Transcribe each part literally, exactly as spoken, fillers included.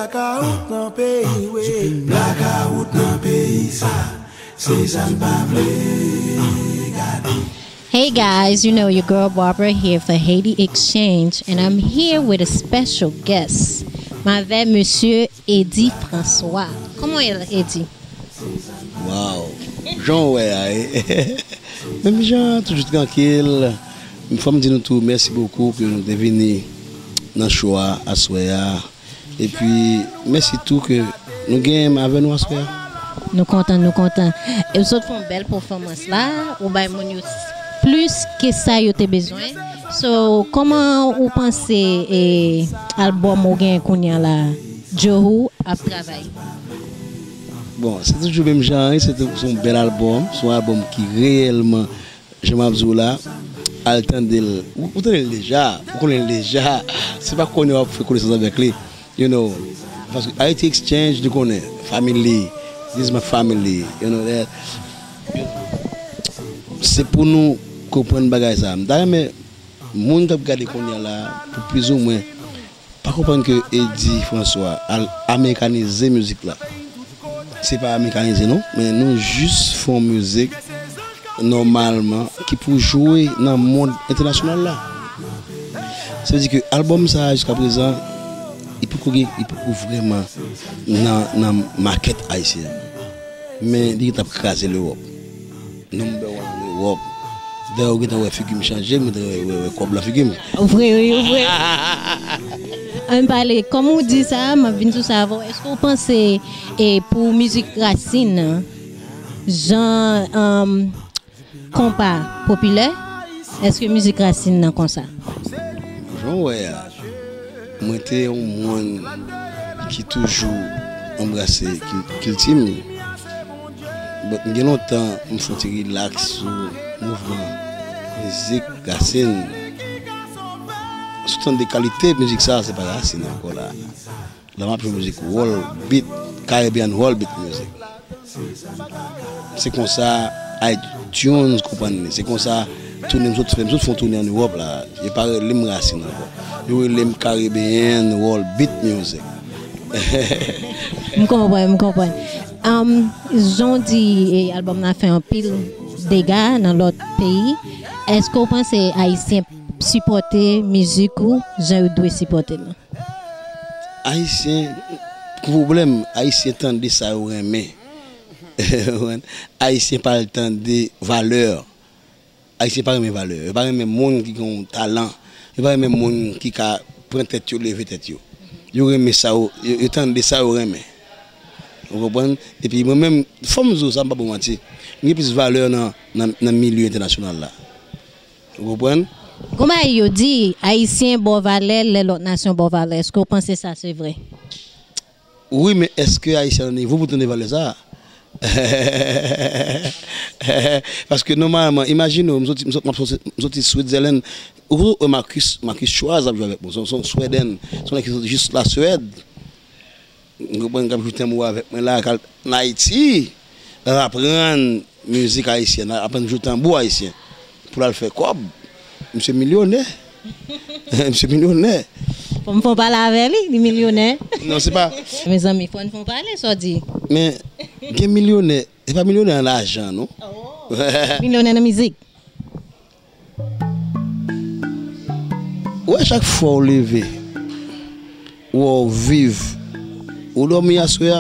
Blakawout nan peyi, wi. Blakawout nan peyi sa. Se sa n pa vle gade. Hey guys, you know your girl Barbara here for Haiti Exchange, and I'm here with a special guest. M avè Mesye Eddy François. Comment est Eddy? Wow, jan w wè a, menm jan, toujou trankil. Fò m di nou tou mèsi bokou pou nou te vini nan show a aswè a. Epi mèsi tou ke nou genyen m avè nou aswè a. Nou kontan, nou kontan. E w sot fè yon bèl pèfòmans la, ou bay moun yo plis ke sa yo te bezwen. So, kòman ou panse e, albòm ou gen kounye a la, Djohou ap travay? Bon, se toujou menm jan an, se tou- se yon bèl albòm, se yon albòm ki reyèlman, jan m ap di w la, al tande l. Ou, ou tande l deja, ou konnen l deja. Se pa konnen w ap fè konesans avèk li, you know. Paske Haiti Exchange, nou konnen, family, this is my family, you know that. Se pou nou konprann bagay sa. M ta renmen moun k ap gade kounye a la, pou plizoumwen, pa konprann ke Eddy François al amerikanize mizik la. Se pa amerikanize non, men nou jis fè yon mizik nòmalman ki pou jwe nan mond entènasyonal la. Sa vle di ke albòm sa a jiska prezan, li poko gen, li poko vrèman nan, nan makèt ayisyen an. Men li gentan ap kraze Lewòp. Number one Lewòp. Dayè ou gentan wè figi m chanje, m gentan wè, wè, wè kòb nan figi m. Vre, wi, vre. Ann pale, kòm ou di sa, m ap vin sou sa avè w. Èske w panse e, pou mizik rasin nan, jan um, konpa popilè, èske mizik rasin nan konsa? Jan w wè a, mwen te yon moun ki toujou anbrase kil- kilti m. But m gen lontan m fè yon ti rilaks sou mouvman mizik rasin. Si w tande kalite mizik sa, se pa rasin ankò la. La m ap jwe mizik world beat, Caribbean world beat music. Se konsa iTunes konprann li. Se konsa toune m sot fè. M sot fè yon toune ann Ewòp la. Yo pa rele m rasin ankò. Yo rele m Caribbean world beat music. M konprann, m konprann. Um, jan w di e, albòm nan fè anpil dega nan lòt peyi, èske w panse Ayisyen sipòte mizik ou jan yo dwe sipòte l? Ayisyen, pwoblèm, Ayisyen tande sa yo renmen. Ayisyen pa al tande valè. Ayisyen pa renmen valè. Yo pa renmen moun ki gen yon talan. Yo pa renmen moun ki ka pran tèt yo, leve tèt yo. Yo renmen sa yo, yo, yo tande sa yo renmen. Ou konprann? Epi mwen menm, fò m di w sa, m pa ba w manti. M gen plis valè nan, nan, nan milye entènasyonal la. Ou konprann? Gon bagay yo di, Ayisyen ba w valè lè lòt nasyon ba w valè. Èske w panse sa se vre? Wi, men èske Ayisyen nan nivo pou tande valè sa a? Paske nòmalman, imajine w, m soti, m soti, m ap soti, m soti Switzerland. Ou wè Marcus, Marcus Schwarz ap jwe avèk mwen. Se yon, se yon Sweden. Se yon nèg ki soti jis Laswèd. Ou konprann, k ap jwe tanbou avèk mwen la, k al ann Ayiti, l al aprann mizik ayisyèn, l al aprann jwe tanbou ayisyen. Pou l al fè kòb. Misye milyonè. Misye milyonè. Fò m fè yon pale avè li, li milyonè. Non, se pa. Mezanmi, fò n fè yon pale, sa w di. Men, gen milyonè, se pa milyonè an lajan, non. Milyonè nan mizik. Ou wè, chak fwa w leve, ou wè w viv, ou dòmi aswè a,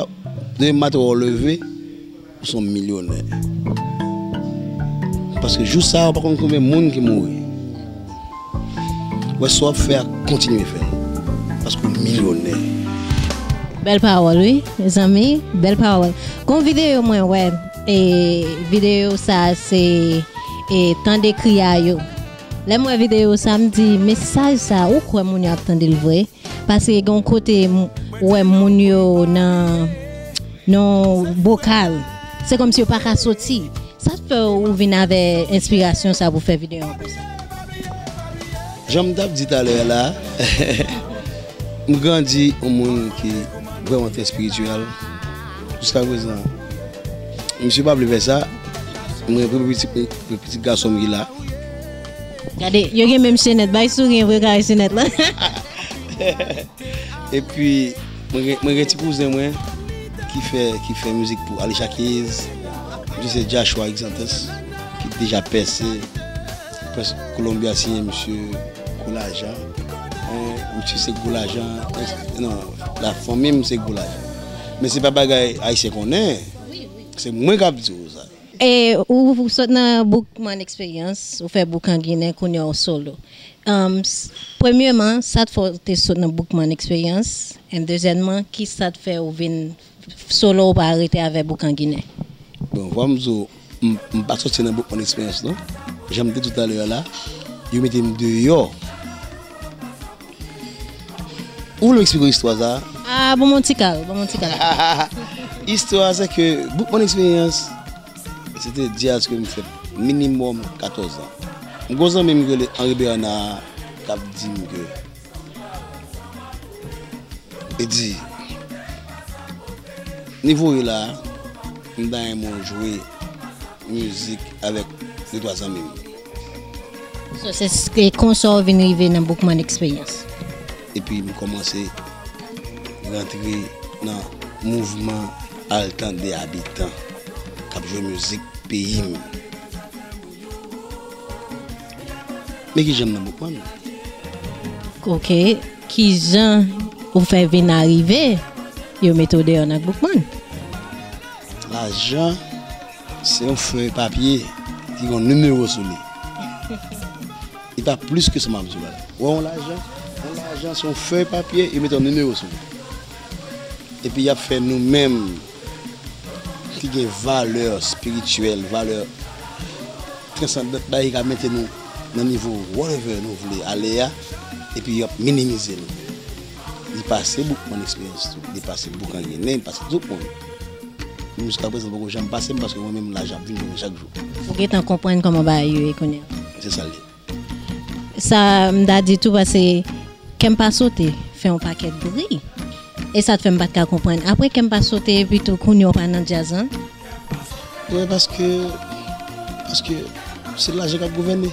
demen maten w leve, ou se yon milyonè. Paske jou sa a, ou pa konn konbyen moun ki mouri. Ou wè, sa w ap fè a, kontinye fè l. Paske w milyonè. Bèl pawòl, wi, mezanmi, bèl pawòl. Gon videyo mwen wè, e videyo sa a se e, Tande kri a yo. Lè m wè videyo sa, m di, mesaj sa, ou kwè moun yo ap tande l vre? Paske gen yon kote m wè moun yo nan, nan bokal. Se kòmsi yo pa ka soti. Sa k fè w vin avè enspirasyon sa pou fè videyo an konsa? Jan m t ap di talè a la, m grandi yon moun ki vrèman trè espirityèl. Jiska prezan, misye pa vle fè sa. Mwen, premye pitit, premye pitit gason m ki la. Gade, yo gen menm chenèt. Bay souri an pou yo ka wè chenèt lan. Epi, Mwen gen, mwen gen ti kouzen mwen ki fè, ki fè mizik pou Alicia Keys. Misye se Joshua Exantus, ki deja pèse. Prince Columbia siyen misye gwo lajan. Hein, misye se gwo lajan. Non, la fanmi m se gwo lajan. Men se pa bagay Ayisyen konnen. Se mwen k ap di w sa. E ou, ou sot nan Boukman Experience, ou fè Boukan Ginen, kounye a w solo. Um, s- premyeman, sa t fè w te sot nan Boukman Experience? And dezyèmman, ki sa t fè w vin solo, ou pa rete avè Boukan Ginen? Bon, fò m di w, m, m pa soti nan Boukman Experience, non. Jan m te di w talè a la, yo mete m deyò. Ou vle m eksplike w istwa sa a? Ah, bon, mon ti kal, bon, mon ti kal. Istwa a, se ke Boukman Experience, se te djaz ke m fè minimòm katòz an. M gon zanmi m ki rele Henri Bernard k ap di m ke, li di, nivo w ye la a, m ta renmen w jwe mizik avèk de twa zanmi m. So, se s- e konsa w vin rive nan Boukman Experience. Epi m kòmanse rantre nan mouvman Al Tande Abitan k ap jwe mizik peyi m. Men kijan m nan Boukman. Ok, kijan ou fè vin arive yo mete w deyò nan Boukman? Lajan se yon fèy papye ki gen yon nimewo sou li. Li pa plis ke sa m ap di w la. Ou wè yon lajan, yon lajan se yon fèy papye, yo mete yon nimewo sou li. Epi y ap fè nou menm ki gen valè espirityèl, valè transandant, bagay ki ka mete nou nan nivo whatever nou vle ale a, epi y ap minimize nou. Li pase Boukman Experience tou, li pase Boukan Ginen, li pase tout moun. Men jiskaprezan, poko janm pase m, paske mwen menm, lajan ap vin pou mwen chak jou. Ou gentan konprann kòman bagay yo ye kounye a? Se sa l ye. Sa m ta di tou, paske Kè m pa sote fè yon pakèt bri. E sa t fè m pa t ka konprann. Apre Kè m pa sote, epi tou kounye a w pa nan djaz lan. Wi, paske, paske se lajan k ap gouvène.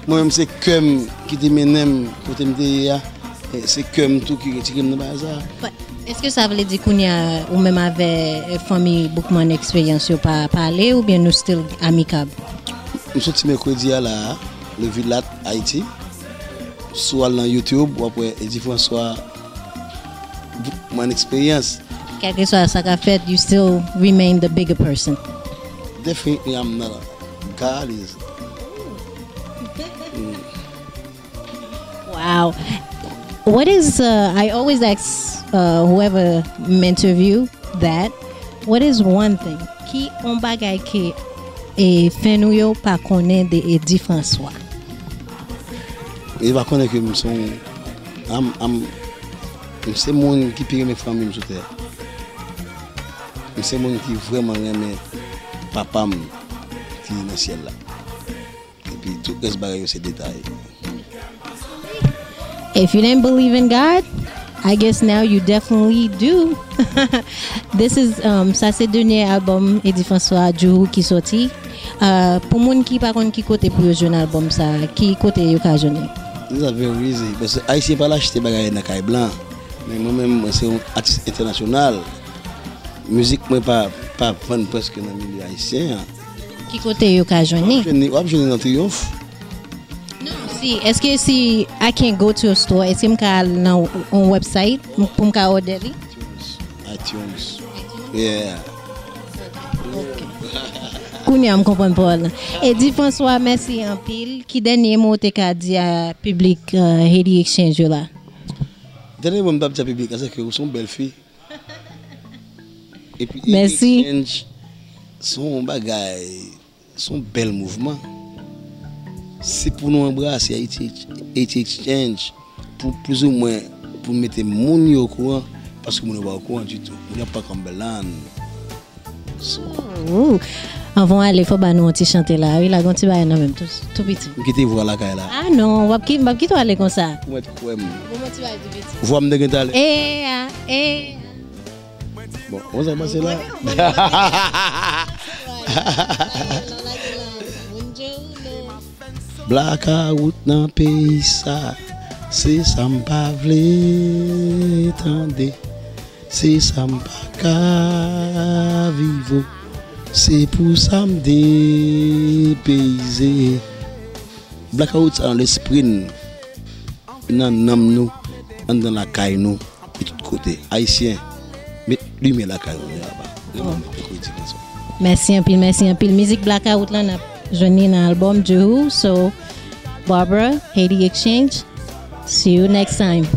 Mwen menm, se kè m ki te mennen m kote m te ye a. E se kè m tou ki retire m nan bagay sa a. Èske sa vle di kounye a ou menm avè, eh, fanmi Boukman Experience yo pa pale oubyen nou still amikab? M soti mèkredi a la a, le Vilat, Ayiti. Si w al nan YouTube, w ap wè Eddy François Boukman Experience. Kèlkeswa sa k ap fèt, you still remain the bigger person. Definitely, I'm not a, God is. Mm. Wow. What is, uh, I always ask, uh, whoever m interview that, what is one thing? Ki yon bagay ke, e, fan ou yo pa konnen de Eddy François? Yo pa konnen ke m se yon, am, am, m se moun ki pi renmen fanmi m sou tè a. M se moun ki vrèman renmen papa m ki nan syèl la. Epi tout rès bagay yo se detay. If you didn't believe in God, I guess now you definitely do. This is, um, sa se dènye album Eddy François Djourou ki soti. Uh, pou moun ki pa konn ki kote pou yo jwenn album sa, ki kote yo ka jwenn li? It's a very easy. Paske Ayisyen pa al achte bagay nan kay blan. Men mwen menm, mwen se yon atis entènasyonal. Mizik mwen pa, pa vann prèske nan milye ayisyen an. Ki kote yo ka jwenn li? W ap jwenn li, w ap jwenn li nan Triyonf. Non, si, èske si I can go to a store, èske m ka al nan yon website pou m ka order li? iTunes. Yeah. Ok. Kounye a m konprann pawòl lan. Eddy François, mèsi anpil. Ki dènye mo w te ka di a piblik, uh, Haiti Exchange yo la? Dènye mo m t ap di a piblik la, se ke ou se yon bèl fi. Epi Haiti Exchange, se yon bagay, se yon bèl mouvman. Se pou nou anbrase Haiti, Haiti Exchange, pou plizoumwen, pou mete moun yo okouran, paske moun yo pa okouran ditou. Moun yo pa konn bèl lan. Ooh. Anvan w ale, fò w ba nou yon ti chante la, wi, lage yon ti bagay nan men m tou, tou piti. M kite vwa lakay la. Ah non, w ap ki-, m p ap kite w ale konsa. Ou mèt kwè m. Bon, yon ti bagay tou piti. Vwa m te gen talè. Eh, ah, eh. Bon, ou sa pase la? Blakawout nan peyi sa. Se sa m pa vle tande. Se sa m pa ka viv. Se pou sa m depeyize. Blakawout sa nan lespri n, nan nanm nou, anndan lakay nou, e tout kote. Ayisyen, met limyè lakay nou, ya ba. Mèsi anpil, mèsi anpil. Mizik Blakawout lan n ap jwenn li nan album Juhu. So, Barbara, Haiti Exchange, see you next time.